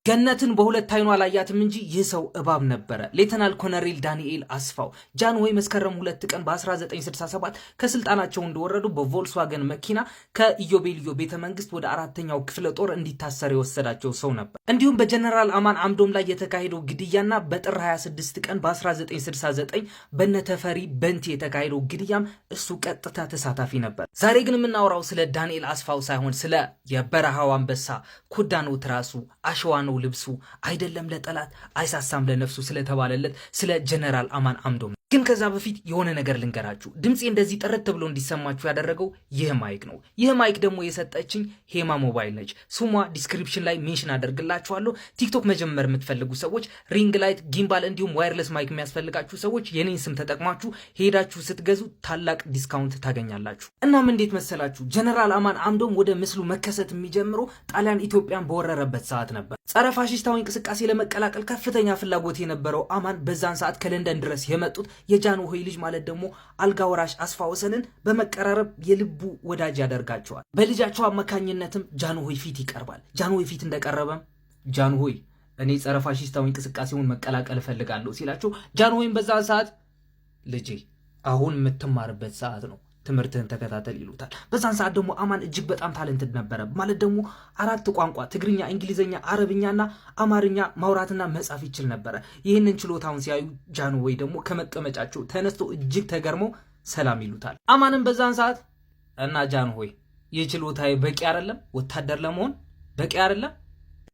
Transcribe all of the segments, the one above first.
ገነትን በሁለት አይኗ አላያትም እንጂ ይህ ሰው እባብ ነበረ። ሌተናል ኮሎኔል ዳንኤል አስፋው ጃንሆይ መስከረም 2 ቀን በ1967 ከስልጣናቸው እንደወረዱ በቮልስዋገን መኪና ከኢዮቤልዩ ቤተ መንግስት ወደ አራተኛው ክፍለ ጦር እንዲታሰር የወሰዳቸው ሰው ነበር። እንዲሁም በጀነራል አማን አምዶም ላይ የተካሄደው ግድያና በጥር 26 ቀን በ1969 በነተፈሪ በንቲ የተካሄደው ግድያም እሱ ቀጥታ ተሳታፊ ነበር። ዛሬ ግን የምናወራው ስለ ዳንኤል አስፋው ሳይሆን ስለ የበረሃው አንበሳ ኩዳ ነው ትራሱ አሸዋ ነው ልብሱ አይደለም ለጠላት አይሳሳም ለነፍሱ ስለተባለለት ስለ ጀነራል አማን አምዶም። ግን ከዛ በፊት የሆነ ነገር ልንገራችሁ። ድምፄ እንደዚህ ጥርት ብሎ እንዲሰማችሁ ያደረገው ይህ mic ነው። ይህ mic ደግሞ የሰጠችኝ ሄማ ሞባይል ነች። ስሟ description ላይ mention አደርግላችኋለሁ። ቲክቶክ መጀመር የምትፈልጉ ሰዎች፣ ring light፣ gimbal እንዲሁም wireless mic የሚያስፈልጋችሁ ሰዎች የኔን ስም ተጠቅማችሁ ሄዳችሁ ስትገዙ ታላቅ discount ታገኛላችሁ። እናም እንዴት መሰላችሁ፣ ጀነራል አማን አምዶም ወደ ምስሉ መከሰት የሚጀምረው ጣሊያን ኢትዮጵያን በወረረበት ሰዓት ነበር። ጸረ ፋሽስታዊ እንቅስቃሴ ለመቀላቀል ከፍተኛ ፍላጎት የነበረው አማን በዛን ሰዓት ከለንደን ድረስ የመጡት የጃንሆይ ልጅ ማለት ደግሞ አልጋ ወራሽ አስፋ ወሰንን በመቀራረብ የልቡ ወዳጅ ያደርጋቸዋል። በልጃቸው አማካኝነትም ጃንሆይ ፊት ይቀርባል። ጃንሆይ ፊት እንደቀረበም ጃንሆይ እኔ ጸረ ፋሽስታዊ እንቅስቃሴውን መቀላቀል እፈልጋለሁ ሲላቸው ጃንሆይም በዛን ሰዓት ልጄ አሁን የምትማርበት ሰዓት ነው፣ ትምህርትህን ተከታተል ይሉታል። በዛን ሰዓት ደግሞ አማን እጅግ በጣም talented ነበረ። ማለት ደግሞ አራት ቋንቋ ትግርኛ፣ እንግሊዝኛ፣ አረብኛና አማርኛ ማውራትና መጻፍ ይችል ነበረ። ይህንን ችሎታውን ሲያዩ ጃንሆይ ደግሞ ከመቀመጫቸው ተነስቶ እጅግ ተገርመው ሰላም ይሉታል። አማንም በዛን ሰዓት እና ጃንሆይ ይህ ችሎታዬ በቂ አይደለም፣ ወታደር ለመሆን በቂ አይደለም።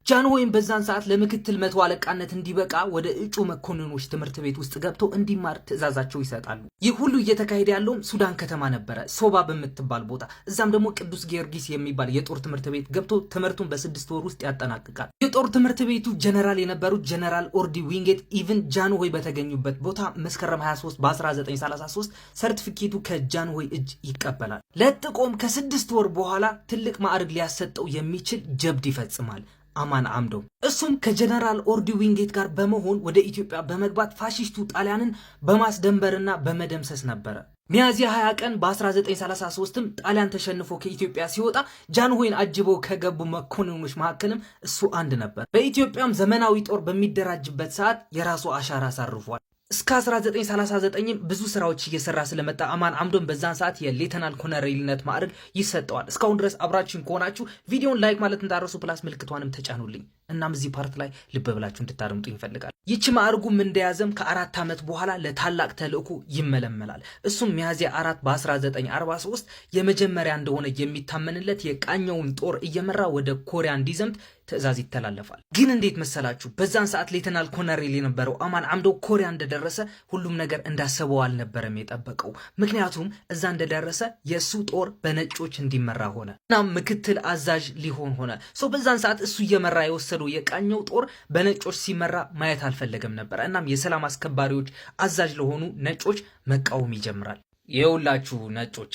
ጃንሆይም በዛን ሰዓት ለምክትል መቶ አለቃነት እንዲበቃ ወደ እጩ መኮንኖች ትምህርት ቤት ውስጥ ገብቶ እንዲማር ትዕዛዛቸው ይሰጣሉ። ይህ ሁሉ እየተካሄደ ያለውም ሱዳን ከተማ ነበረ፣ ሶባ በምትባል ቦታ። እዛም ደግሞ ቅዱስ ጊዮርጊስ የሚባል የጦር ትምህርት ቤት ገብቶ ትምህርቱን በ6 ወር ውስጥ ያጠናቅቃል። የጦር ትምህርት ቤቱ ጀነራል የነበሩት ጀነራል ኦርዲ ዊንጌት even ጃንሆይ በተገኙበት ቦታ መስከረም 23 በ1933 ሰርቲፊኬቱ ከጃንሆይ እጅ ይቀበላል። ለጥቆም ከ6 ወር በኋላ ትልቅ ማዕረግ ሊያሰጠው የሚችል ጀብድ ይፈጽማል አማን አምዶም። እሱም ከጀነራል ኦርዲ ዊንጌት ጋር በመሆን ወደ ኢትዮጵያ በመግባት ፋሺስቱ ጣሊያንን በማስደንበርና በመደምሰስ ነበረ። ሚያዝያ 20 ቀን በ1933ም ጣሊያን ተሸንፎ ከኢትዮጵያ ሲወጣ ጃንሆይን አጅበው ከገቡ መኮንኖች መካከልም እሱ አንድ ነበር። በኢትዮጵያም ዘመናዊ ጦር በሚደራጅበት ሰዓት የራሱ አሻራ አሳርፏል። እስከ 1939 ብዙ ስራዎች እየሰራ ስለመጣ አማን አምዶም በዛን ሰዓት የሌተናል ኮሎኔልነት ማዕረግ ይሰጠዋል። እስካሁን ድረስ አብራችሁን ከሆናችሁ ቪዲዮን like ማለት እንዳትረሱ፣ plus ምልክቷንም ተጫኑልኝ። እናም እዚህ part ላይ ልብ ብላችሁ እንድታደምጡ ይፈልጋል። ይቺ ማዕረጉም እንደያዘም ከ4 ዓመት በኋላ ለታላቅ ተልእኮ ይመለመላል። እሱም ሚያዝያ 4 በ1943 የመጀመሪያ እንደሆነ የሚታመንለት የቃኘውን ጦር እየመራ ወደ ኮሪያ እንዲዘምት ትዕዛዝ ይተላለፋል። ግን እንዴት መሰላችሁ? በዛን ሰዓት ሌተናል ኮሎኔል የነበረው አማን አምዶም ኮሪያ እንደደረሰ ሁሉም ነገር እንዳሰበው አልነበረም የጠበቀው። ምክንያቱም እዛ እንደደረሰ የእሱ ጦር በነጮች እንዲመራ ሆነ። እናም ምክትል አዛዥ ሊሆን ሆነ። So በዛን ሰዓት እሱ እየመራ የወሰደው የቃኘው ጦር በነጮች ሲመራ ማየት አልፈለገም ነበር። እናም የሰላም አስከባሪዎች አዛዥ ለሆኑ ነጮች መቃወም ይጀምራል። የውላችሁ ነጮች፣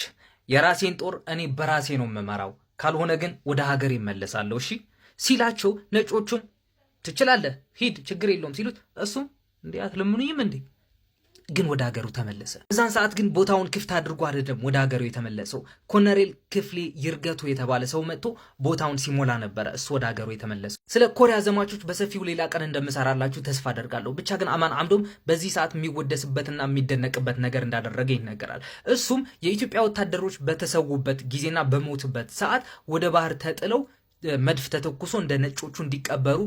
የራሴን ጦር እኔ በራሴ ነው የምመራው፣ ካልሆነ ግን ወደ ሀገር ይመለሳለሁ እሺ ሲላቸው ነጮቹም ትችላለህ፣ ሂድ፣ ችግር የለውም ሲሉት እሱም እንዴ አትለምኑኝም እንዴ ግን ወደ ሀገሩ ተመለሰ። እዛን ሰዓት ግን ቦታውን ክፍት አድርጎ አይደለም ወደ ሀገሩ የተመለሰው። ኮሎኔል ክፍሌ ይርገቱ የተባለ ሰው መጥቶ ቦታውን ሲሞላ ነበረ እሱ ወደ ሀገሩ የተመለሰው። ስለ ኮሪያ ዘማቾች በሰፊው ሌላ ቀን እንደምሰራላችሁ ተስፋ አደርጋለሁ። ብቻ ግን አማን አምዶም በዚህ ሰዓት የሚወደስበትና የሚደነቅበት ነገር እንዳደረገ ይነገራል። እሱም የኢትዮጵያ ወታደሮች በተሰዉበት ጊዜና በሞቱበት ሰዓት ወደ ባህር ተጥለው መድፍ ተተኩሶ እንደ ነጮቹ እንዲቀበሩ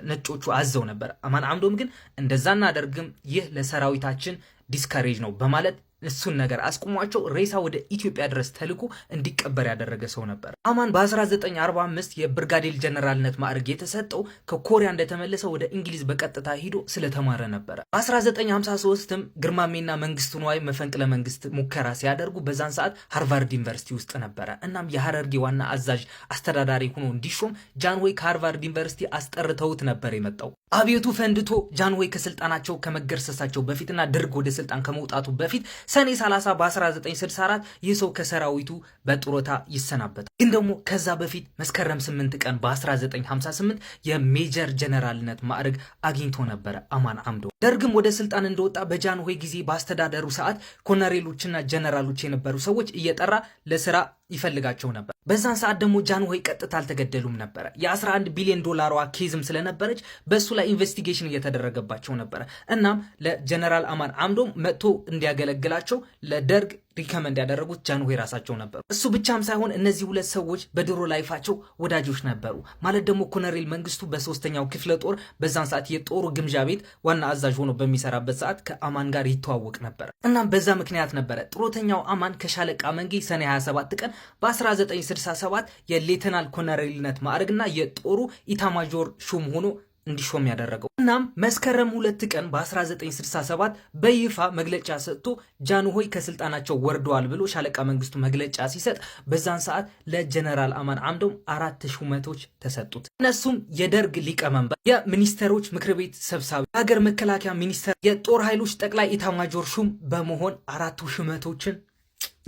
ነጮቹ አዘው ነበር። አማን አምዶም ግን እንደዛ እናደርግም፣ ይህ ለሰራዊታችን discourage ነው በማለት እሱን ነገር አስቁሟቸው ሬሳ ወደ ኢትዮጵያ ድረስ ተልኮ እንዲቀበር ያደረገ ሰው ነበር። አማን በ1945 የብርጋዴር ጀነራልነት ማዕረግ የተሰጠው ከኮሪያ እንደተመለሰ ወደ እንግሊዝ በቀጥታ ሂዶ ስለተማረ ነበረ። በ1953ም ግርማሜና መንግስቱ ንዋይ መፈንቅለ መንግስት ሙከራ ሲያደርጉ በዛን ሰዓት ሃርቫርድ ዩኒቨርሲቲ ውስጥ ነበረ። እናም የሀረርጌ ዋና አዛዥ አስተዳዳሪ ሆኖ እንዲሾም ጃንሆይ ከሃርቫርድ ዩኒቨርሲቲ አስጠርተውት ነበር የመጣው። አብዮቱ ፈንድቶ ጃንሆይ ከስልጣናቸው ከመገርሰሳቸው በፊትና ደርግ ወደ ስልጣን ከመውጣቱ በፊት ሰኔ 30 በ1964 ይህ ሰው ከሰራዊቱ በጡረታ ይሰናበታል። ግን ደግሞ ከዛ በፊት መስከረም 8 ቀን በ1958 የሜጀር ጀነራልነት ማዕረግ አግኝቶ ነበረ አማን አምዶም። ደርግም ወደ ስልጣን እንደወጣ በጃንሆይ ጊዜ በአስተዳደሩ ሰዓት ኮሎኔሎችና ጀነራሎች የነበሩ ሰዎች እየጠራ ለስራ ይፈልጋቸው ነበር። በዛን ሰዓት ደግሞ ጃንሆይ ቀጥታ አልተገደሉም ነበረ። የ11 ቢሊዮን ዶላሯ case ም ስለነበረች በእሱ ላይ investigation እየተደረገባቸው ነበረ። እናም ለጀነራል አማን አምዶም መጥቶ እንዲያገለግላቸው ለደርግ recommend ያደረጉት ጃንሆይ ራሳቸው ነበሩ። እሱ ብቻም ሳይሆን እነዚህ ሁለት ሰዎች በድሮ life ኣቸው ወዳጆች ነበሩ። ማለት ደግሞ ኮሎኔል መንግስቱ በሶስተኛው ክፍለ ጦር በዛን ሰዓት የጦሩ ግምጃ ቤት ዋና አዛዥ ሆኖ በሚሰራበት ሰዓት ከአማን ጋር ይተዋወቅ ነበረ። እናም በዛ ምክንያት ነበረ ጡረተኛው አማን ከሻለቃ መንጌ ሰኔ 27 ቀን በ1967 የሌተናል ኮሎኔልነት ማዕረግና የጦሩ ኢታማዦር ሹም ሆኖ እንዲሾም ያደረገው። እናም መስከረም 2 ቀን በ1967 በይፋ መግለጫ ሰጥቶ ጃንሆይ ከስልጣናቸው ወርደዋል ብሎ ሻለቃ መንግስቱ መግለጫ ሲሰጥ በዛን ሰዓት ለጀነራል አማን አምዶም 4 ሹመቶች ተሰጡት። እነሱም የደርግ ሊቀመንበር፣ የሚኒስተሮች ምክር ቤት ሰብሳቢ፣ የሀገር መከላከያ ሚኒስተር፣ የጦር ኃይሎች ጠቅላይ ኢታማጆር ሹም በመሆን 4ቱ ሹመቶችን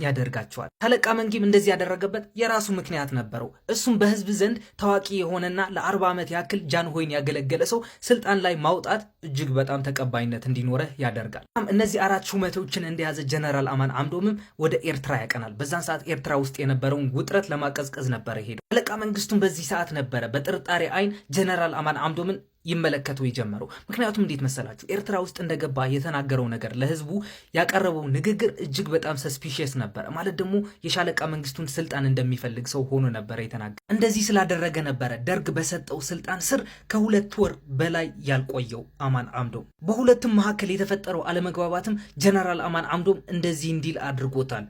ያደርጋቸዋል። ሻለቃ መንጌም እንደዚህ ያደረገበት የራሱ ምክንያት ነበረው። እሱም በህዝብ ዘንድ ታዋቂ የሆነና ለ40 ዓመት ያክል ጃንሆይን ያገለገለ ሰው ስልጣን ላይ ማውጣት እጅግ በጣም ተቀባይነት እንዲኖረ ያደርጋል። እነዚህ 4 ሹመቶችን እንደያዘ ጀነራል አማን አምዶምም ወደ ኤርትራ ያቀናል። በዛን ሰዓት ኤርትራ ውስጥ የነበረውን ውጥረት ለማቀዝቀዝ ነበረ ሄደው። ሻለቃ መንግስቱን በዚህ ሰዓት ነበረ በጥርጣሬ አይን ጀነራል አማን አምዶምን ይመለከቱ የጀመረው። ምክንያቱም እንዴት መሰላችሁ? ኤርትራ ውስጥ እንደገባ የተናገረው ነገር ለህዝቡ ያቀረበው ንግግር እጅግ በጣም suspicious ነበረ። ማለት ደግሞ የሻለቃ መንግስቱን ስልጣን እንደሚፈልግ ሰው ሆኖ ነበረ የተናገረ። እንደዚህ ስላደረገ ነበረ ደርግ በሰጠው ስልጣን ስር ከ2 ወር በላይ ያልቆየው አማን አምዶም። በሁለቱም መካከል የተፈጠረው አለመግባባትም ጀነራል አማን አምዶም እንደዚህ እንዲል አድርጎታል።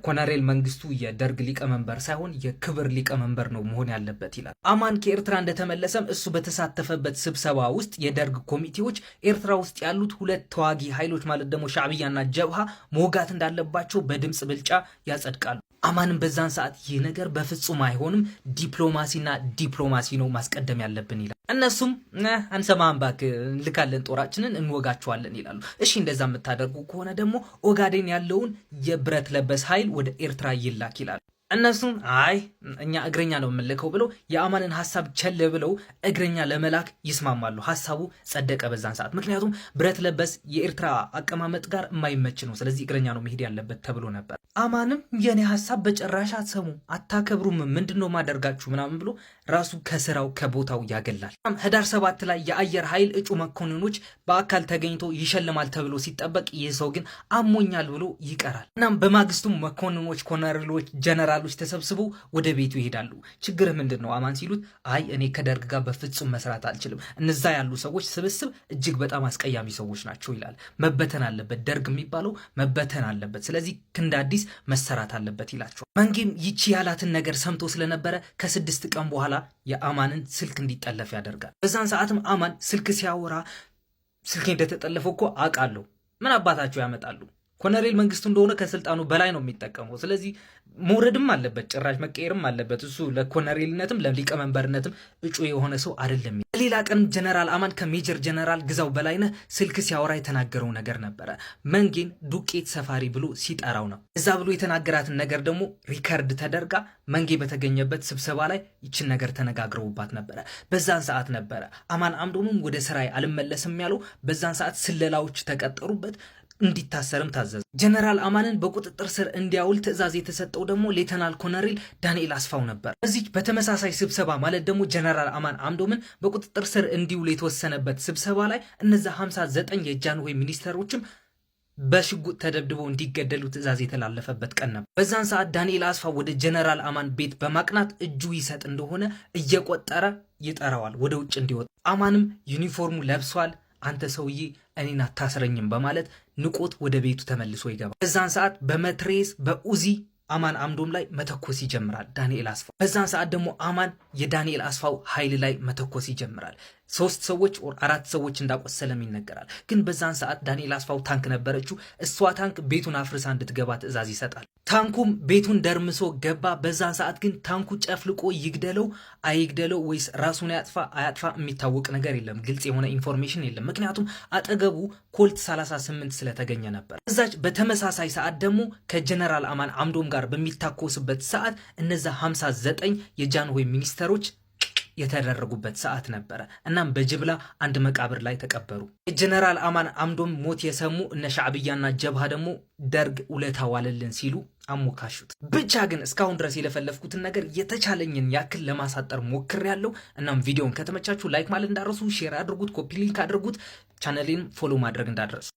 ኮሎኔል መንግስቱ የደርግ ሊቀመንበር ሳይሆን የክብር ሊቀመንበር ነው መሆን ያለበት ይላል። አማን ከኤርትራ እንደተመለሰም እሱ በተሳተፈበት ስብሰባ ውስጥ የደርግ ኮሚቴዎች ኤርትራ ውስጥ ያሉት 2 ተዋጊ ኃይሎች ማለት ደግሞ ሻዕብያና ጀብሃ መውጋት እንዳለባቸው በድምፅ ብልጫ ያጸድቃሉ። አማንም በዛን ሰዓት ይህ ነገር በፍጹም አይሆንም፣ ዲፕሎማሲና ዲፕሎማሲ ነው ማስቀደም ያለብን ይላል። እነሱም አንሰማህም እባክህ፣ እንልካለን ጦራችንን እንወጋቸዋለን ይላሉ። እሺ እንደዛ የምታደርጉ ከሆነ ደግሞ ኦጋዴን ያለውን የብረት ለበስ ኃይል ወደ ኤርትራ ይላክ ይላሉ። እነሱም አይ እኛ እግረኛ ነው የምንልከው ብለው የአማንን ሀሳብ ቸል ብለው እግረኛ ለመላክ ይስማማሉ። ሀሳቡ ጸደቀ በዛን ሰዓት። ምክንያቱም ብረት ለበስ የኤርትራ አቀማመጥ ጋር የማይመች ነው። ስለዚህ እግረኛ ነው መሄድ ያለበት ተብሎ ነበር። አማንም የኔ ሀሳብ በጭራሽ አትሰሙም፣ አታከብሩም፣ ምንድን ነው ማደርጋችሁ ምናምን ብሎ ራሱ ከስራው ከቦታው ያገላል። ህዳር 7 ላይ የአየር ኃይል እጩ መኮንኖች በአካል ተገኝቶ ይሸልማል ተብሎ ሲጠበቅ ይህ ሰው ግን አሞኛል ብሎ ይቀራል። እናም በማግስቱም መኮንኖች፣ ኮሎኔሎች፣ ጀነራሎች ተሰብስበው ወደ ቤቱ ይሄዳሉ። ችግርህ ምንድን ነው አማን ሲሉት፣ አይ እኔ ከደርግ ጋር በፍጹም መስራት አልችልም፣ እነዛ ያሉ ሰዎች ስብስብ እጅግ በጣም አስቀያሚ ሰዎች ናቸው ይላል። መበተን አለበት፣ ደርግ የሚባለው መበተን አለበት፣ ስለዚህ እንደ አዲስ መሰራት አለበት ይላቸዋል። መንጌም ይቺ ያላትን ነገር ሰምቶ ስለነበረ ከ6 ቀን በኋላ የአማንን ስልክ እንዲጠለፍ ያደርጋል። በዛን ሰዓትም አማን ስልክ ሲያወራ ስልኬ እንደተጠለፈው እኮ አውቃለሁ፣ ምን አባታቸው ያመጣሉ? ኮሎኔል መንግስቱ እንደሆነ ከስልጣኑ በላይ ነው የሚጠቀመው። ስለዚህ መውረድም አለበት፣ ጭራሽ መቀየርም አለበት። እሱ ለኮሎኔልነትም ለሊቀመንበርነትም እጩ የሆነ ሰው አይደለም። ሌላ ቀን ጀነራል አማን ከሜጀር ጀነራል ግዛው በላይነህ ስልክ ሲያወራ የተናገረው ነገር ነበረ። መንጌን ዱቄት ሰፋሪ ብሎ ሲጠራው ነው። እዛ ብሎ የተናገራትን ነገር ደግሞ record ተደርጋ መንጌ በተገኘበት ስብሰባ ላይ ይችን ነገር ተነጋግረውባት ነበረ። በዛን ሰዓት ነበረ አማን አምዶምም ወደ ስራዬ አልመለስም ያለው። በዛን ሰዓት ስለላዎች ተቀጠሩበት፣ እንዲታሰርም ታዘዘ። ጀነራል አማንን በቁጥጥር ስር እንዲያውል ትዕዛዝ የተሰጠው ደግሞ ሌተናል ኮሎኔል ዳንኤል አስፋው ነበር። በዚህ በተመሳሳይ ስብሰባ ማለት ደግሞ ጀነራል አማን አምዶምን በቁጥጥር ስር እንዲውል የተወሰነበት ስብሰባ ላይ እነዛ 59 የጃንሆይ ሚኒስተሮችም በሽጉጥ ተደብድበው እንዲገደሉ ትዕዛዝ የተላለፈበት ቀን ነበር። በዛን ሰዓት ዳንኤል አስፋው ወደ ጀነራል አማን ቤት በማቅናት እጁ ይሰጥ እንደሆነ እየቆጠረ ይጠራዋል ወደ ውጭ እንዲወጣ። አማንም ዩኒፎርሙ ለብሷል። አንተ ሰውዬ እኔን አታስረኝም በማለት ንቆት ወደ ቤቱ ተመልሶ ይገባል። በዛን ሰዓት በመትሬስ በኡዚ አማን አምዶም ላይ መተኮስ ይጀምራል ዳንኤል አስፋው። በዛን ሰዓት ደግሞ አማን የዳንኤል አስፋው ኃይል ላይ መተኮስ ይጀምራል። 3 ሰዎች or 4 ሰዎች እንዳቆሰለም ይነገራል። ግን በዛን ሰዓት ዳንኤል አስፋው ታንክ ነበረችው። እሷ ታንክ ቤቱን አፍርሳ እንድትገባ ትዕዛዝ ይሰጣል። ታንኩም ቤቱን ደርምሶ ገባ። በዛን ሰዓት ግን ታንኩ ጨፍልቆ ይግደለው አይግደለው ወይስ ራሱን ያጥፋ አያጥፋ የሚታወቅ ነገር የለም። ግልጽ የሆነ information የለም። ምክንያቱም አጠገቡ ኮልት 38 ስለተገኘ ነበር። እዛች በተመሳሳይ ሰዓት ደግሞ ከጀነራል አማን አምዶም ጋር በሚታኮስበት ሰዓት እነዛ 59 የጃንሆይ ሚኒስተሮች የተደረጉበት ሰዓት ነበረ። እናም በጅምላ አንድ መቃብር ላይ ተቀበሩ። የጀነራል አማን አምዶም ሞት የሰሙ እነ ሻዕብያና ጀብሃ ደግሞ ደርግ ውለታ ዋለልን ሲሉ አሞካሹት። ብቻ ግን እስካሁን ድረስ የለፈለፍኩትን ነገር የተቻለኝን ያክል ለማሳጠር ሞክሬያለሁ። እናም ቪዲዮን ከተመቻችሁ like ማለት እንዳትረሱ፣ share አድርጉት፣ copy link አድርጉት፣ ቻነሌን follow ማድረግ እንዳትረሱ።